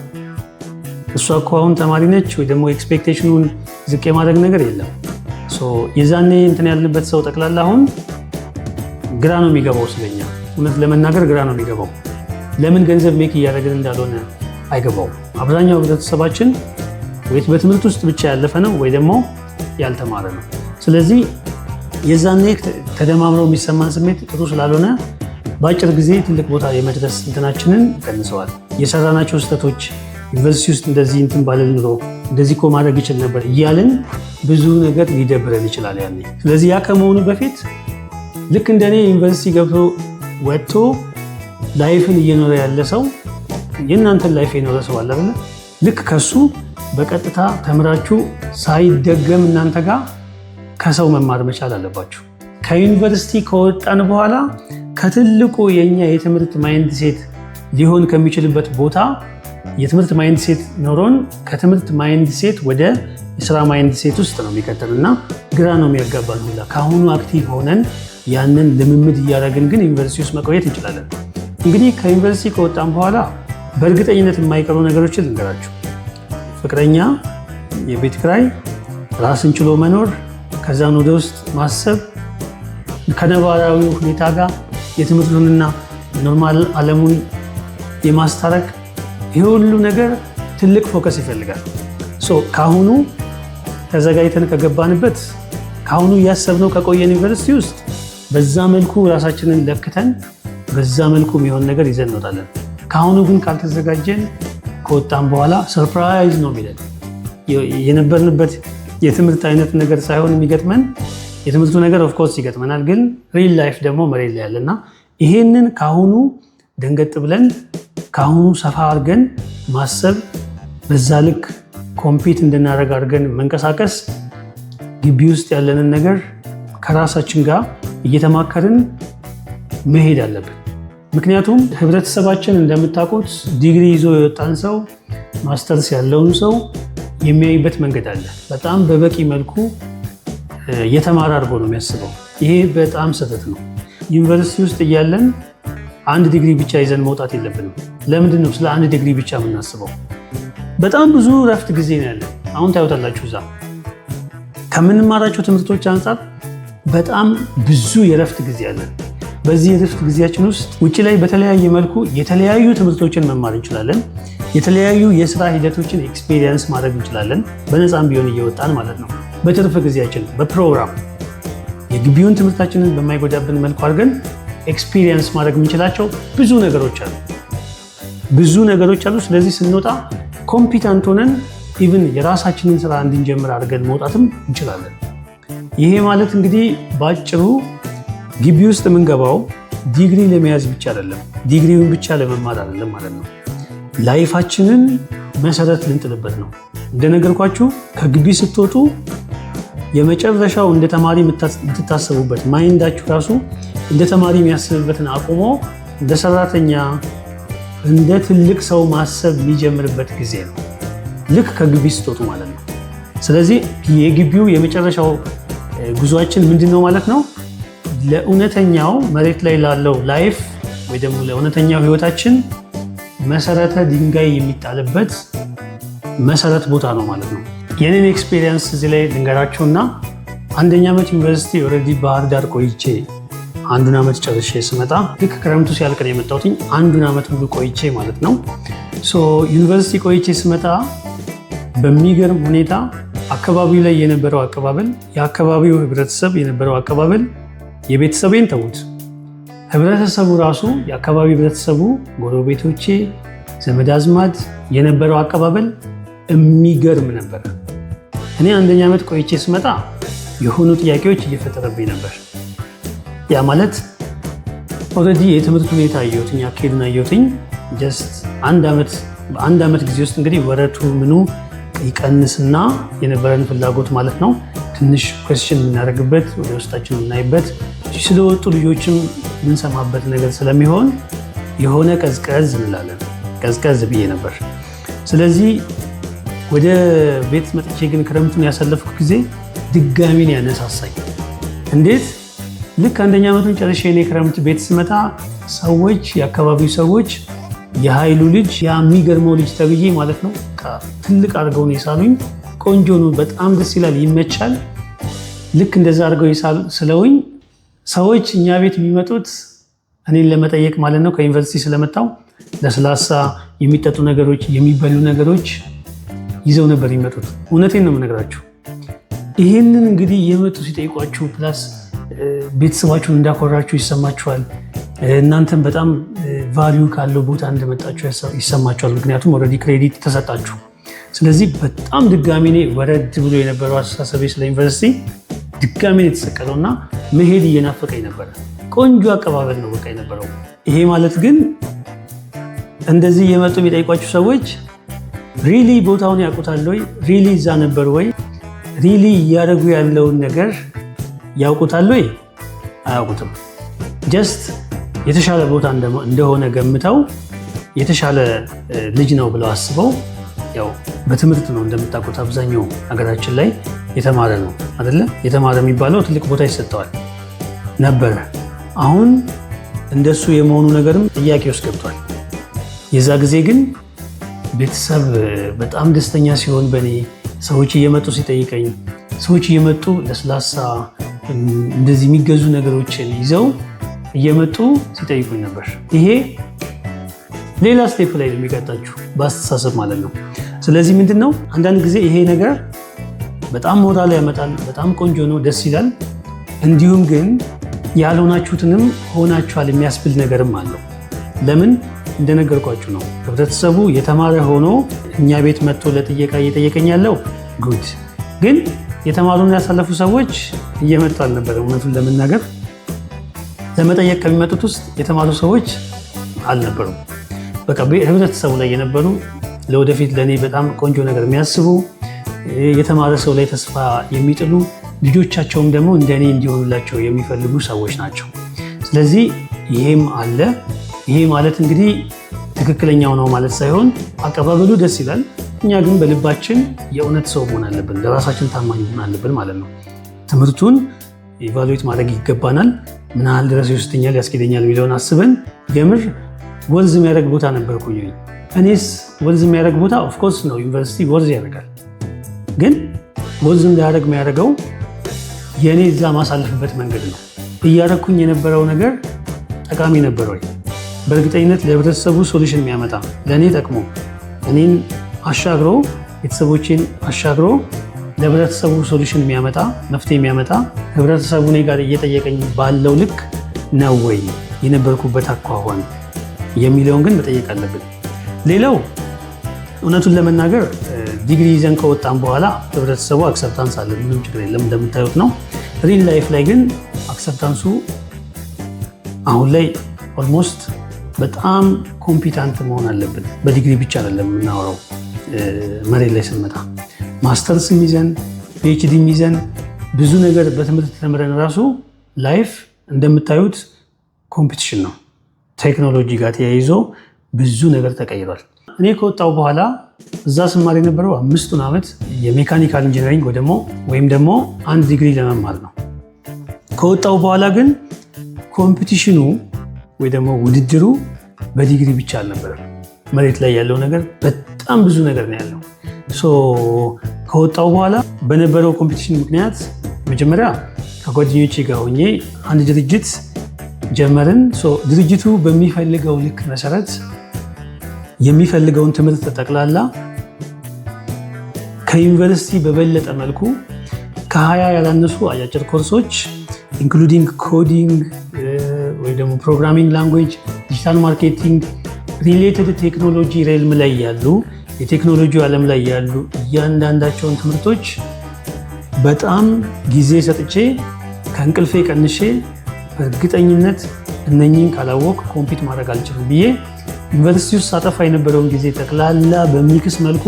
እሷ እኮ አሁን ተማሪ ነች ወይ ደግሞ expectation ኑን ዝቅ የማድረግ ነገር የለም። So የዛኔ እንትን ያልንበት ሰው ጠቅላላ አሁን ግራ ነው የሚገባው ስለኛ። እውነት ለመናገር ግራ ነው የሚገባው። ለምን ገንዘብ make እያደረግን እንዳልሆነ አይገባውም። አብዛኛው ህብረተሰባችን ወይ በትምህርት ውስጥ ብቻ ያለፈ ነው ወይ ደግሞ ያልተማረ ነው። ስለዚህ የዛኔ ተደማምረው የሚሰማን ስሜት ጥሩ ስላልሆነ በአጭር ጊዜ ትልቅ ቦታ የመድረስ እንትናችንን ቀንሰዋል። የሰራናቸው ስህተቶች፣ ዩኒቨርሲቲ ውስጥ እንደዚህ እንትን ባልል ኑሮ፣ እንደዚህ እኮ ማድረግ ይችል ነበር እያልን ብዙ ነገር ሊደብረን ይችላል ያኔ። ስለዚህ ያ ከመሆኑ በፊት ልክ እንደኔ ዩኒቨርሲቲ ገብቶ ወጥቶ life ን እየኖረ ያለ ሰው፣ የእናንተን life የኖረ ሰው አለ አይደለ? ልክ ከሱ በቀጥታ ተምራችሁ ሳይደገም እናንተ ጋር ከሰው መማር መቻል አለባችሁ። ከዩኒቨርሲቲ ከወጣን በኋላ ከትልቁ የኛ የትምህርት mindset ሊሆን ከሚችልበት ቦታ፣ የትምህርት mindset ኖሮን ከትምህርት mindset ወደ የስራ mindset ውስጥ ነው የሚቀጥል እና ግራ ነው የሚያጋባን ሁላ። ከአሁኑ active ሆነን ያንን ልምምድ እያደረግን ግን ዩኒቨርሲቲ ውስጥ መቆየት እንችላለን። እንግዲህ ከዩኒቨርሲቲ ከወጣን በኋላ በእርግጠኝነት የማይቀሩ ነገሮችን ልንገራችሁ። ፍቅረኛ፣ የቤት ኪራይ፣ ራስን ችሎ መኖር፣ ከዛን ወደ ውስጥ ማሰብ፣ ከነባራዊ ሁኔታ ጋር የትምህርቱንና normal ዓለሙን የማስታረቅ፣ ይህ ሁሉ ነገር ትልቅ focus ይፈልጋል። So ከአሁኑ ተዘጋጅተን ከገባንበት፣ ከአሁኑ እያሰብነው ከቆየን፣ ዩኒቨርሲቲ ውስጥ በዛ መልኩ ራሳችንን ለክተን በዛ መልኩ የሚሆን ነገር ይዘን እንወጣለን። ከአሁኑ ግን ካልተዘጋጀን ከወጣን በኋላ surprise ነው የሚለን። የነበርንበት የትምህርት አይነት ነገር ሳይሆን የሚገጥመን፣ የትምህርቱ ነገር of course ይገጥመናል፣ ግን real life ደግሞ መሬት ላይ ያለና ይሄንን ከአሁኑ ደንገጥ ብለን ከአሁኑ ሰፋ አድርገን ማሰብ፣ በዛ ልክ compete እንድናደርግ አድርገን መንቀሳቀስ፣ ግቢ ውስጥ ያለንን ነገር ከራሳችን ጋር እየተማከርን መሄድ አለብን። ምክንያቱም ህብረተሰባችን እንደምታውቁት ዲግሪ ይዞ የወጣን ሰው፣ ማስተርስ ያለውን ሰው የሚያይበት መንገድ አለ። በጣም በበቂ መልኩ የተማረ አድርጎ ነው የሚያስበው። ይሄ በጣም ስህተት ነው። ዩኒቨርሲቲ ውስጥ እያለን አንድ ዲግሪ ብቻ ይዘን መውጣት የለብንም። ለምንድን ነው ስለ አንድ ዲግሪ ብቻ የምናስበው? በጣም ብዙ ረፍት ጊዜ ነው ያለን። አሁን ታዩታላችሁ፣ እዛ ከምንማራቸው ትምህርቶች አንጻር በጣም ብዙ የረፍት ጊዜ አለን። በዚህ የትርፍ ጊዜያችን ውስጥ ውጭ ላይ በተለያየ መልኩ የተለያዩ ትምህርቶችን መማር እንችላለን። የተለያዩ የስራ ሂደቶችን experience ማድረግ እንችላለን። በነፃም ቢሆን እየወጣን ማለት ነው። በትርፍ ጊዜያችን በፕሮግራም የግቢውን ትምህርታችንን በማይጎዳብን መልኩ አድርገን experience ማድረግ የምንችላቸው ብዙ ነገሮች አሉ። ብዙ ነገሮች አሉ። ስለዚህ ስንወጣ competent ሆነን even የራሳችንን ስራ እንድንጀምር አድርገን መውጣትም እንችላለን። ይሄ ማለት እንግዲህ በአጭሩ ግቢ ውስጥ የምንገባው ዲግሪ ለመያዝ ብቻ አይደለም፣ ዲግሪውን ብቻ ለመማር አይደለም ማለት ነው። Life ኣችንን መሰረት ልንጥልበት ነው። እንደነገርኳችሁ ከግቢ ስትወጡ የመጨረሻው እንደ ተማሪ የምትታሰቡበት፣ mind ኣችሁ ራሱ እንደ ተማሪ የሚያስብበትን አቁሞ እንደ ሰራተኛ፣ እንደ ትልቅ ሰው ማሰብ የሚጀምርበት ጊዜ ነው። ልክ ከግቢ ስትወጡ ማለት ነው። ስለዚህ የግቢው የመጨረሻው ጉዟችን ምንድን ነው ማለት ነው? ለእውነተኛው መሬት ላይ ላለው life ወይ ደግሞ ለእውነተኛው ህይወታችን መሰረተ ድንጋይ የሚጣልበት መሰረት ቦታ ነው ማለት ነው። የኔን experience እዚህ ላይ ልንገራችሁና አንደኛ ዓመት ዩኒቨርሲቲ already ባህር ዳር ቆይቼ አንዱን ዓመት ጨርሼ ስመጣ፣ ልክ ክረምቱ ሲያልቅ ነው የመጣሁት። አንዱን ዓመት ሙሉ ቆይቼ ማለት ነው። So ዩኒቨርሲቲ ቆይቼ ስመጣ በሚገርም ሁኔታ አካባቢው ላይ የነበረው አቀባበል፣ የአካባቢው ህብረተሰብ የነበረው አቀባበል፣ የቤተሰቤን ተዉት፣ ህብረተሰቡ ራሱ፣ የአካባቢ ህብረተሰቡ፣ ጎረቤቶቼ፣ ዘመድ አዝማድ የነበረው አቀባበል የሚገርም ነበር። እኔ አንደኛ ዓመት ቆይቼ ስመጣ የሆኑ ጥያቄዎች እየፈጠረብኝ ነበር። ያ ማለት already የትምህርት ሁኔታ አየሁትኝ፣ አካሄዱን አየሁትኝ። Just አንድ ዓመት፣ በአንድ ዓመት ጊዜ ውስጥ እንግዲህ ወረቱ ምኑ ይቀንስና የነበረን ፍላጎት ማለት ነው ትንሽ question የምናደርግበት፣ ወደ ውስጣችን የምናይበት፣ ስለወጡ ልጆችም የምንሰማበት ነገር ስለሚሆን የሆነ ቀዝቀዝ እንላለን። ቀዝቀዝ ብዬ ነበር። ስለዚህ ወደ ቤት መጥቼ ግን ክረምቱን ያሳለፍኩ ጊዜ ድጋሚ ነው ያነሳሳኝ። እንዴት? ልክ አንደኛ ዓመቱን ጨርሼ እኔ ክረምት ቤት ስመጣ ሰዎች፣ የአካባቢው ሰዎች የኃይሉ ልጅ፣ ያ የሚገርመው ልጅ ተብዬ ማለት ነው፣ ትልቅ አድርገው ነው የሳሉኝ። ቆንጆ ነው፣ በጣም ደስ ይላል፣ ይመቻል። ልክ እንደዛ አድርገው ስለውኝ ሰዎች እኛ ቤት የሚመጡት እኔን ለመጠየቅ ማለት ነው። ከዩኒቨርሲቲ ስለመጣው ለስላሳ፣ የሚጠጡ ነገሮች፣ የሚበሉ ነገሮች ይዘው ነበር የሚመጡት። እውነቴን ነው የምነግራችሁ። ይህንን እንግዲህ እየመጡ ሲጠይቋችሁ plus ቤተሰባችሁን እንዳኮራችሁ ይሰማችኋል። እናንተም በጣም value ካለው ቦታ እንደመጣችሁ ይሰማችኋል። ምክንያቱም already credit ተሰጣችሁ። ስለዚህ በጣም ድጋሚ እኔ ወረድ ብሎ የነበረው አስተሳሰቤ ስለ ዩኒቨርሲቲ ድጋሚ ነው የተሰቀለው እና መሄድ እየናፈቀኝ ነበረ። ቆንጆ አቀባበል ነው በቃ የነበረው። ይሄ ማለት ግን እንደዚህ እየመጡ የሚጠይቋችሁ ሰዎች really ቦታውን ያውቁታል ወይ? Really እዛ ነበር ወይ? Really እያደረጉ ያለውን ነገር ያውቁታል ወይ? አያውቁትም። Just የተሻለ ቦታ እንደሆነ ገምተው፣ የተሻለ ልጅ ነው ብለው አስበው፣ ያው በትምህርት ነው እንደምታውቁት፣ አብዛኛው ሀገራችን ላይ የተማረ ነው አይደለ? የተማረ የሚባለው ትልቅ ቦታ ይሰጠዋል ነበረ። አሁን እንደሱ የመሆኑ ነገርም ጥያቄ ውስጥ ገብቷል። የዛ ጊዜ ግን ቤተሰብ በጣም ደስተኛ ሲሆን በእኔ፣ ሰዎች እየመጡ ሲጠይቀኝ፣ ሰዎች እየመጡ ለስላሳ እንደዚህ የሚገዙ ነገሮችን ይዘው እየመጡ ሲጠይቁኝ ነበር። ይሄ ሌላ step ላይ ነው የሚቀጣችሁ በአስተሳሰብ ማለት ነው። ስለዚህ ምንድን ነው፣ አንዳንድ ጊዜ ይሄ ነገር በጣም ሞራል ያመጣል፣ በጣም ቆንጆ ነው፣ ደስ ይላል። እንዲሁም ግን ያልሆናችሁትንም ሆናችኋል የሚያስብል ነገርም አለው። ለምን? እንደነገርኳችሁ ነው። ህብረተሰቡ የተማረ ሆኖ እኛ ቤት መጥቶ ለጥየቃ እየጠየቀኝ ያለው ጉድ፣ ግን የተማሩን ያሳለፉ ሰዎች እየመጡ አልነበረም። እውነቱን ለመናገር ለመጠየቅ ከሚመጡት ውስጥ የተማሩ ሰዎች አልነበሩም። በቃ ህብረተሰቡ ላይ የነበሩ፣ ለወደፊት ለእኔ በጣም ቆንጆ ነገር የሚያስቡ፣ የተማረ ሰው ላይ ተስፋ የሚጥሉ፣ ልጆቻቸውም ደግሞ እንደኔ እንዲሆኑላቸው የሚፈልጉ ሰዎች ናቸው። ስለዚህ ይሄም አለ። ይሄ ማለት እንግዲህ ትክክለኛው ነው ማለት ሳይሆን አቀባበሉ ደስ ይላል። እኛ ግን በልባችን የእውነት ሰው መሆን አለብን፣ ለራሳችን ታማኝ መሆን አለብን ማለት ነው። ትምህርቱን evaluate ማድረግ ይገባናል። ምን ያህል ድረስ ይወስደኛል፣ ያስኬደኛል የሚለውን አስበን የምር worth የሚያደርግ ቦታ ነበርኩኝ። እኔስ worth የሚያደርግ ቦታ of course ነው፣ ዩኒቨርሲቲ worth ያደርጋል። ግን worth እንዳያደርግ የሚያደርገው የእኔ እዛ ማሳልፍበት መንገድ ነው። እያደረግኩኝ የነበረው ነገር ጠቃሚ ነበር ወይ? በእርግጠኝነት ለህብረተሰቡ solution የሚያመጣ፣ ለእኔ ጠቅሞ እኔን አሻግሮ፣ ቤተሰቦቼን አሻግሮ፣ ለህብረተሰቡ solution የሚያመጣ፣ መፍትሄ የሚያመጣ፣ ህብረተሰቡ እኔ ጋር እየጠየቀኝ ባለው ልክ ነው ወይ የነበርኩበት አኳኋን የሚለውን ግን መጠየቅ አለብን። ሌላው እውነቱን ለመናገር ዲግሪ ይዘን ከወጣን በኋላ ህብረተሰቡ acceptance አለ፣ ምንም ችግር የለም፣ እንደምታዩት ነው። Real life ላይ ግን acceptance ኡ አሁን ላይ almost በጣም competent መሆን አለብን። በዲግሪ ብቻ አይደለም የምናወራው። መሬት ላይ ስንመጣ ማስተርስም ይዘን PhD ም ይዘን ብዙ ነገር በትምህርት ተምረን ራሱ life እንደምታዩት competition ነው። ቴክኖሎጂ ጋር ተያይዞ ብዙ ነገር ተቀይሯል። እኔ ከወጣሁ በኋላ እዛ ስማር የነበረው 5ቱን ዓመት የ mechanical engineering ወይም ደግሞ አንድ ዲግሪ ለመማር ነው። ከወጣሁ በኋላ ግን competition ኑ ወይ ደግሞ ውድድሩ በዲግሪ ብቻ አልነበረም። መሬት ላይ ያለው ነገር በጣም ብዙ ነገር ነው ያለው። So ከወጣሁ በኋላ በነበረው competition ምክንያት መጀመሪያ ከጓደኞቼ ጋር ሆኜ አንድ ድርጅት ጀመርን። So ድርጅቱ በሚፈልገው ልክ መሰረት የሚፈልገውን ትምህርት ጠቅላላ ከዩኒቨርሲቲ በበለጠ መልኩ ከ20 ያላነሱ አጫጭር ኮርሶች including coding ወይ ደግሞ programming language፣ digital marketing related technology realm ላይ ያሉ፣ የቴክኖሎጂ ዓለም ላይ ያሉ እያንዳንዳቸውን ትምህርቶች በጣም ጊዜ ሰጥቼ፣ ከእንቅልፌ ቀንሼ፣ በእርግጠኝነት እነኚህን ካላወቅኩ compete ማድረግ አልችልም ብዬ ዩኒቨርሲቲ ውስጥ ሳጠፋ የነበረውን ጊዜ ጠቅላላ በሚክስ መልኩ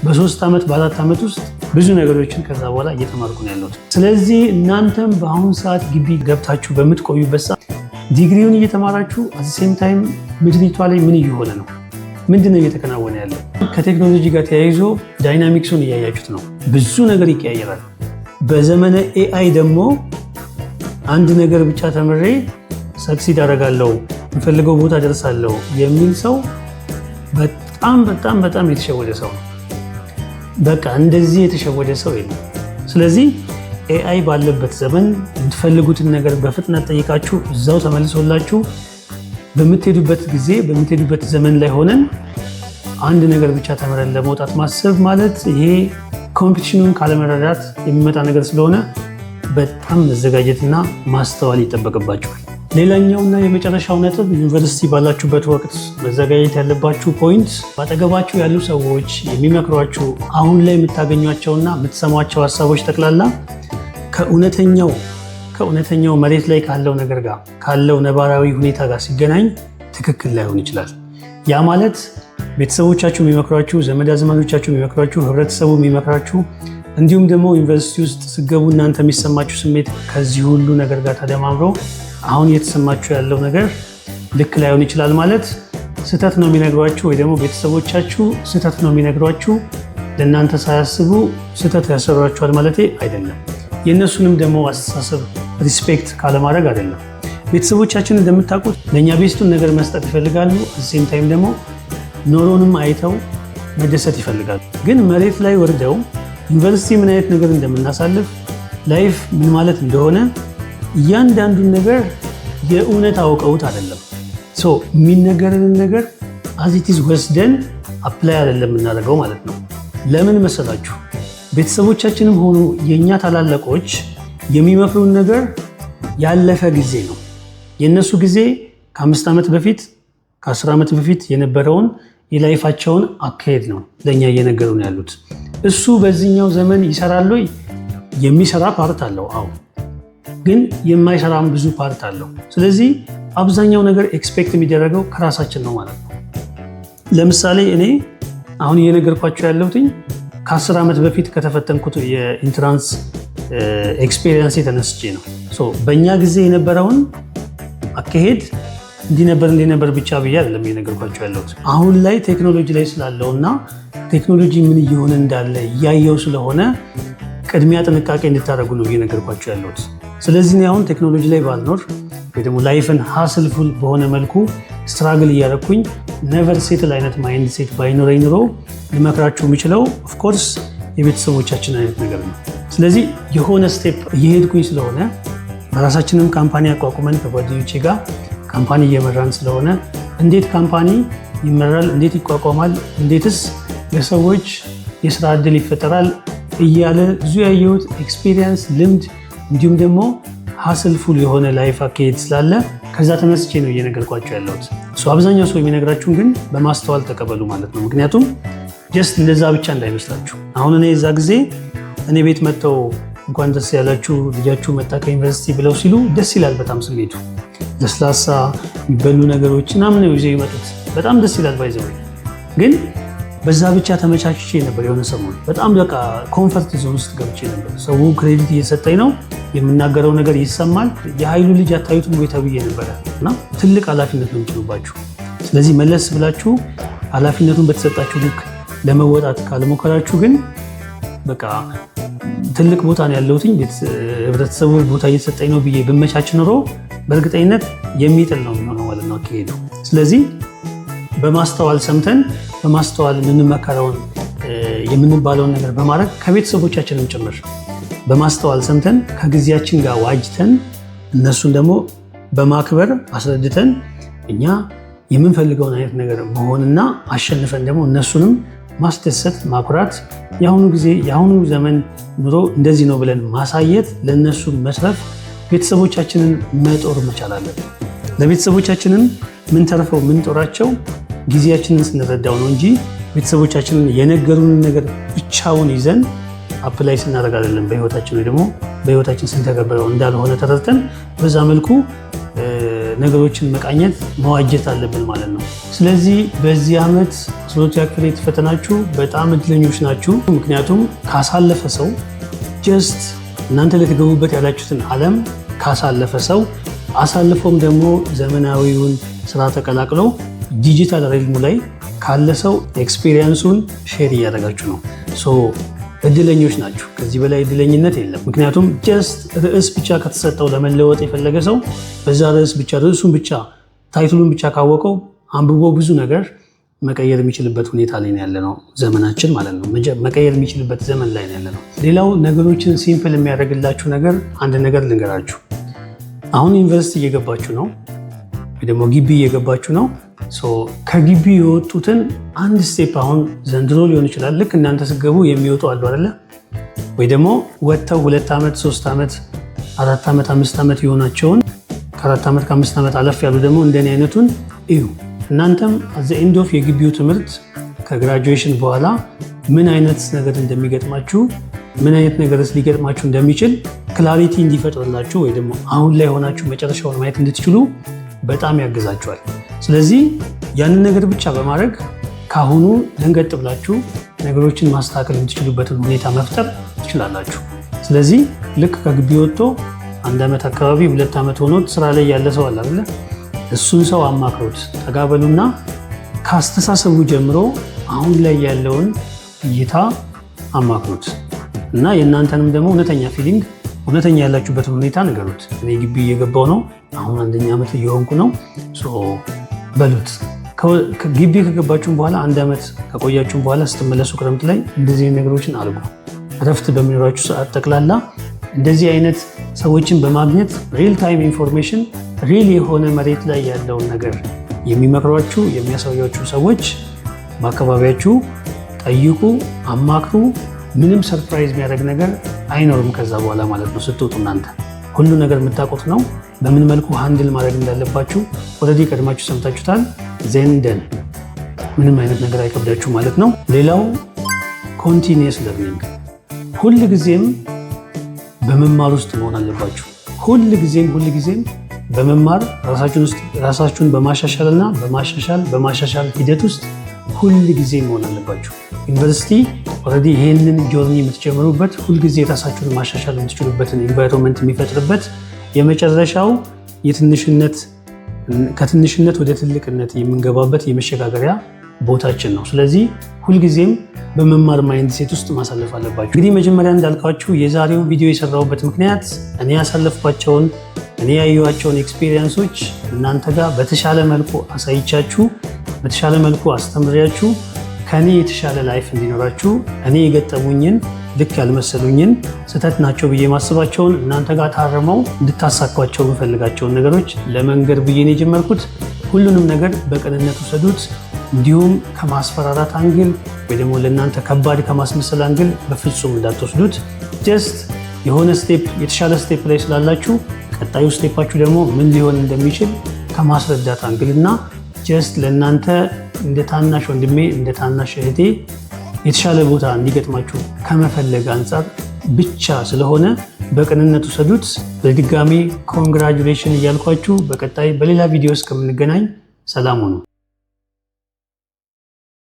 በ3 ዓመት በ4 ዓመት ውስጥ ብዙ ነገሮችን ከዛ በኋላ እየተማርኩ ነው ያለሁት። ስለዚህ እናንተም በአሁኑ ሰዓት ግቢ ገብታችሁ በምትቆዩበት ሰዓት ዲግሪውን እየተማራችሁ at the same time ምድሪቷ ላይ ምን እየሆነ ነው? ምንድን ነው እየተከናወነ ያለው? ከቴክኖሎጂ ጋር ተያይዞ dynamics ኡን እያያችሁት ነው። ብዙ ነገር ይቀያየራል። በዘመነ AI ደግሞ አንድ ነገር ብቻ ተምሬ succeed አደርጋለሁ፣ የምፈልገው ቦታ ደርሳለሁ የሚል ሰው በጣም በጣም በጣም የተሸወደ ሰው ነው። በቃ እንደዚህ የተሸወደ ሰው የለም። ስለዚህ AI ባለበት ዘመን የምትፈልጉትን ነገር በፍጥነት ጠይቃችሁ እዛው ተመልሶላችሁ በምትሄዱበት ጊዜ፣ በምትሄዱበት ዘመን ላይ ሆነን አንድ ነገር ብቻ ተምረን ለመውጣት ማሰብ ማለት ይሄ competition ኑን ካለመረዳት የሚመጣ ነገር ስለሆነ በጣም መዘጋጀትና ማስተዋል ይጠበቅባችኋል። ሌላኛውና የመጨረሻው ነጥብ ዩኒቨርሲቲ ባላችሁበት ወቅት መዘጋጀት ያለባችሁ point፣ በአጠገባችሁ ያሉ ሰዎች የሚመክሯችሁ፣ አሁን ላይ የምታገኟቸውና የምትሰሟቸው ሀሳቦች ጠቅላላ ከእውነተኛው መሬት ላይ ካለው ነገር ጋር፣ ካለው ነባራዊ ሁኔታ ጋር ሲገናኝ ትክክል ላይሆን ይችላል። ያ ማለት ቤተሰቦቻችሁ የሚመክሯችሁ፣ ዘመድ አዝማዶቻችሁ የሚመክሯችሁ፣ ህብረተሰቡ የሚመክራችሁ፣ እንዲሁም ደግሞ ዩኒቨርሲቲ ውስጥ ስትገቡ እናንተ የሚሰማችሁ ስሜት ከዚህ ሁሉ ነገር ጋር ተደማምሮ አሁን እየተሰማችሁ ያለው ነገር ልክ ላይሆን ይችላል። ማለት ስህተት ነው የሚነግሯችሁ ወይ ደግሞ ቤተሰቦቻችሁ ስህተት ነው የሚነግሯችሁ፣ ለእናንተ ሳያስቡ ስህተት ያሰሯችኋል ማለት አይደለም። የእነሱንም ደግሞ አስተሳሰብ respect ካለማድረግ አይደለም። ቤተሰቦቻችን እንደምታውቁት ለእኛ best ኡን ነገር መስጠት ይፈልጋሉ። Same time ደግሞ ኖሮንም አይተው መደሰት ይፈልጋሉ። ግን መሬት ላይ ወርደው ዩኒቨርሲቲ ምን አይነት ነገር እንደምናሳልፍ፣ life ምን ማለት እንደሆነ እያንዳንዱን ነገር የእውነት አውቀውት አይደለም። So የሚነገረንን ነገር as it is ወስደን apply አይደለም የምናደርገው ማለት ነው። ለምን መሰላችሁ? ቤተሰቦቻችንም ሆኑ የእኛ ታላላቆች የሚመክሩን ነገር ያለፈ ጊዜ ነው። የእነሱ ጊዜ ከ5 ዓመት በፊት፣ ከ10 ዓመት በፊት የነበረውን የ life ኣቸውን አካሄድ ነው ለእኛ እየነገሩን ያሉት። እሱ በዚህኛው ዘመን ይሰራል ወይ? የሚሰራ part አለው፣ አዎ። ግን የማይሰራም ብዙ part አለው። ስለዚህ አብዛኛው ነገር expect የሚደረገው ከራሳችን ነው ማለት ነው። ለምሳሌ እኔ አሁን እየነገርኳችሁ ያለሁትኝ ከ10 ዓመት በፊት ከተፈተንኩት የ entrance experience ተነስቼ ነው። So በእኛ ጊዜ የነበረውን አካሄድ እንዲህ ነበር እንዲህ ነበር ብቻ ብዬ አይደለም እየነገርኳችሁ ያለሁት። አሁን ላይ ቴክኖሎጂ ላይ ስላለው እና ቴክኖሎጂ ምን እየሆነ እንዳለ እያየው ስለሆነ ቅድሚያ ጥንቃቄ እንድታደርጉ ነው እየነገርኳችሁ ያለሁት። ስለዚህ እኔ አሁን ቴክኖሎጂ ላይ ባልኖር ወይ ደግሞ life ን hustleful በሆነ መልኩ struggle እያደረኩኝ never settle አይነት mindset ባይኖረኝ ኖሮ ልመክራችሁ የምችለው of course የቤተሰቦቻችን አይነት ነገር ነው። ስለዚህ የሆነ step እየሄድኩኝ ስለሆነ በራሳችንም company አቋቁመን ከጓደኞቼ ጋር Company እየመራን ስለሆነ እንዴት company ይመራል፣ እንዴት ይቋቋማል፣ እንዴትስ ለሰዎች የስራ ዕድል ይፈጠራል እያለ ብዙ ያየሁት experience፣ ልምድ እንዲሁም ደግሞ hustleful የሆነ life አካሄድ ስላለ ከዛ ተነስቼ ነው እየነገርኳችሁ ያለሁት። አብዛኛው ሰው የሚነግራችሁን ግን በማስተዋል ተቀበሉ ማለት ነው። ምክንያቱም just እንደዛ ብቻ እንዳይመስላችሁ። አሁን እኔ የዛ ጊዜ እኔ ቤት መጥተው እንኳን ደስ ያላችሁ ልጃችሁ መጣ ከዩኒቨርሲቲ ብለው ሲሉ ደስ ይላል በጣም ስሜቱ። ለስላሳ የሚበሉ ነገሮች ምናምን ነው ይዘው ይመጡት። በጣም ደስ ይላል። By the way ግን በዛ ብቻ ተመቻችቼ ነበር። የሆነ ሰሞን በጣም በቃ comfort zone ውስጥ ገብቼ ነበር። ሰው credit እየሰጠኝ ነው፣ የምናገረው ነገር ይሰማል። የኃይሉ ልጅ አታዩትም ወይ ተብዬ ነበረ እና ትልቅ ኃላፊነት ነው የሚጭኑባችሁ። ስለዚህ መለስ ብላችሁ ኃላፊነቱን በተሰጣችሁ ልክ ለመወጣት ካልሞከራችሁ ግን በቃ ትልቅ ቦታ ነው ያለሁትኝ፣ ህብረተሰቡ ቦታ እየተሰጠኝ ነው ብዬ ብመቻች ኖሮ በእርግጠኝነት የሚጥል ነው የሚሆነው ማለት ነው አካሄዱ። ስለዚህ በማስተዋል ሰምተን በማስተዋል የምንመከረውን የምንባለውን ነገር በማድረግ ከቤተሰቦቻችንም ጭምር በማስተዋል ሰምተን ከጊዜያችን ጋር ዋጅተን እነሱን ደግሞ በማክበር አስረድተን እኛ የምንፈልገውን አይነት ነገር መሆንና አሸንፈን ደግሞ እነሱንም ማስደሰት፣ ማኩራት፣ የአሁኑ ጊዜ የአሁኑ ዘመን ኑሮ እንደዚህ ነው ብለን ማሳየት፣ ለእነሱ መስረፍ፣ ቤተሰቦቻችንን መጦር መቻል አለብን። ለቤተሰቦቻችንም ምንተርፈው ምንጦራቸው ጊዜያችንን ስንረዳው ነው እንጂ ቤተሰቦቻችንን የነገሩንን ነገር ብቻውን ይዘን apply ስናደርግ አይደለም፣ በህይወታችን ወይ ደግሞ በህይወታችን ስንተገብረው እንዳልሆነ ተረድተን በዛ መልኩ ነገሮችን መቃኘት፣ መዋጀት አለብን ማለት ነው። ስለዚህ በዚህ ዓመት 12ኛ ክፍል የተፈተናችሁ በጣም እድለኞች ናችሁ። ምክንያቱም ካሳለፈ ሰው፣ just እናንተ ልትገቡበት ያላችሁትን ዓለም ካሳለፈ ሰው፣ አሳልፎም ደግሞ ዘመናዊውን ስራ ተቀላቅሎ digital realm ኡ ላይ ካለ ሰው experience ኡን share እያደረጋችሁ ነው። So እድለኞች ናችሁ። ከዚህ በላይ እድለኝነት የለም። ምክንያቱም just ርዕስ ብቻ ከተሰጠው ለመለወጥ የፈለገ ሰው በዛ ርዕስ ብቻ፣ ርዕሱን ብቻ፣ title ኡን ብቻ ካወቀው አንብቦ ብዙ ነገር መቀየር የሚችልበት ሁኔታ ላይ ያለ ነው ዘመናችን ማለት ነው። መቀየር የሚችልበት ዘመን ላይ ያለ ነው። ሌላው ነገሮችን simple የሚያደርግላችሁ ነገር አንድ ነገር ልንገራችሁ። አሁን ዩኒቨርሲቲ እየገባችሁ ነው ወይ ደግሞ ግቢ እየገባችሁ ነው። So ከግቢ የወጡትን አንድ step አሁን ዘንድሮ ሊሆን ይችላል። ልክ እናንተ ስትገቡ የሚወጡ አሉ አይደለ? ወይ ደግሞ ወጥተው 2 ዓመት፣ 3 ዓመት፣ 4 ዓመት፣ 5 ዓመት የሆናቸውን፣ ከ4 ዓመት ከ5 ዓመት አለፍ ያሉ ደግሞ እንደኔ አይነቱን እዩ። እናንተም at the end of የግቢው ትምህርት ከ graduation በኋላ ምን አይነት ነገር እንደሚገጥማችሁ፣ ምን አይነት ነገርስ ሊገጥማችሁ እንደሚችል clarity እንዲፈጥርላችሁ ወይ ደግሞ አሁን ላይ ሆናችሁ መጨረሻውን ማየት እንድትችሉ በጣም ያግዛችኋል። ስለዚህ ያንን ነገር ብቻ በማድረግ ከአሁኑ ደንገጥ ብላችሁ ነገሮችን ማስተካከል የምትችሉበትን ሁኔታ መፍጠር ትችላላችሁ። ስለዚህ ልክ ከግቢ ወጥቶ አንድ ዓመት አካባቢ፣ 2 ዓመት ሆኖት ስራ ላይ ያለ ሰው አለ አይደለ? እሱን ሰው አማክሩት፣ ጠጋ በሉና ከአስተሳሰቡ ጀምሮ አሁን ላይ ያለውን እይታ አማክሩት እና የእናንተንም ደግሞ እውነተኛ feeling፣ እውነተኛ ያላችሁበትን ሁኔታ ንገሩት። እኔ ግቢ እየገባው ነው፣ አሁን አንደኛ ዓመት እየሆንኩ ነው so በሉት። ግቢ ከገባችሁም በኋላ፣ አንድ ዓመት ከቆያችሁም በኋላ ስትመለሱ ክረምት ላይ እንደዚህ ነገሮችን አድርጉ። እረፍት በሚኖራችሁ ሰዓት ጠቅላላ እንደዚህ አይነት ሰዎችን በማግኘት real time information፣ real የሆነ መሬት ላይ ያለውን ነገር የሚመክሯችሁ፣ የሚያሳያችሁ ሰዎች በአካባቢያችሁ ጠይቁ፣ አማክሩ። ምንም surprise የሚያደርግ ነገር አይኖርም ከዛ በኋላ ማለት ነው። ስትወጡ እናንተ ሁሉ ነገር የምታውቁት ነው። በምን መልኩ handle ማድረግ እንዳለባችሁ already ቀድማችሁ ሰምታችሁታል። Then done፣ ምንም አይነት ነገር አይከብዳችሁ ማለት ነው። ሌላው continuous learning፣ ሁል ጊዜም በመማር ውስጥ መሆን አለባችሁ። ሁል ጊዜም፣ ሁል ጊዜም በመማር ራሳችሁን በማሻሻልና በማሻሻል በማሻሻል ሂደት ውስጥ ሁል ጊዜ መሆን አለባችሁ። ዩኒቨርሲቲ already ይሄንን journey የምትጀምሩበት፣ ሁልጊዜ ራሳችሁን ማሻሻል የምትችሉበትን environment የሚፈጥርበት፣ የመጨረሻው የትንሽነት ከትንሽነት ወደ ትልቅነት የምንገባበት የመሸጋገሪያ ቦታችን ነው። ስለዚህ ሁልጊዜም በመማር mindset ውስጥ ማሳለፍ አለባችሁ። እንግዲህ መጀመሪያ እንዳልኳችሁ የዛሬውን ቪዲዮ የሰራሁበት ምክንያት እኔ ያሳለፍኳቸውን፣ እኔ ያየኋቸውን experience ኦች እናንተ ጋር በተሻለ መልኩ አሳይቻችሁ፣ በተሻለ መልኩ አስተምሪያችሁ ከኔ የተሻለ life እንዲኖራችሁ፣ እኔ የገጠሙኝን ልክ ያልመሰሉኝን፣ ስህተት ናቸው ብዬ ማስባቸውን፣ እናንተ ጋር ታርመው እንድታሳኳቸው የምፈልጋቸውን ነገሮች ለመንገር ብዬ ነው የጀመርኩት። ሁሉንም ነገር በቅንነት ውሰዱት። እንዲሁም ከማስፈራራት angle ወይ ደግሞ ለእናንተ ከባድ ከማስመሰል angle በፍጹም እንዳትወስዱት። Just የሆነ step፣ የተሻለ step ላይ ስላላችሁ ቀጣዩ step ኣችሁ ደግሞ ምን ሊሆን እንደሚችል ከማስረዳት angle እና just ለእናንተ እንደ ታናሽ ወንድሜ፣ እንደ ታናሽ እህቴ የተሻለ ቦታ እንዲገጥማችሁ ከመፈለግ አንጻር ብቻ ስለሆነ በቅንነት ውሰዱት። በድጋሚ congratulation እያልኳችሁ በቀጣይ በሌላ ቪዲዮ እስከምንገናኝ ሰላም ሁኑ።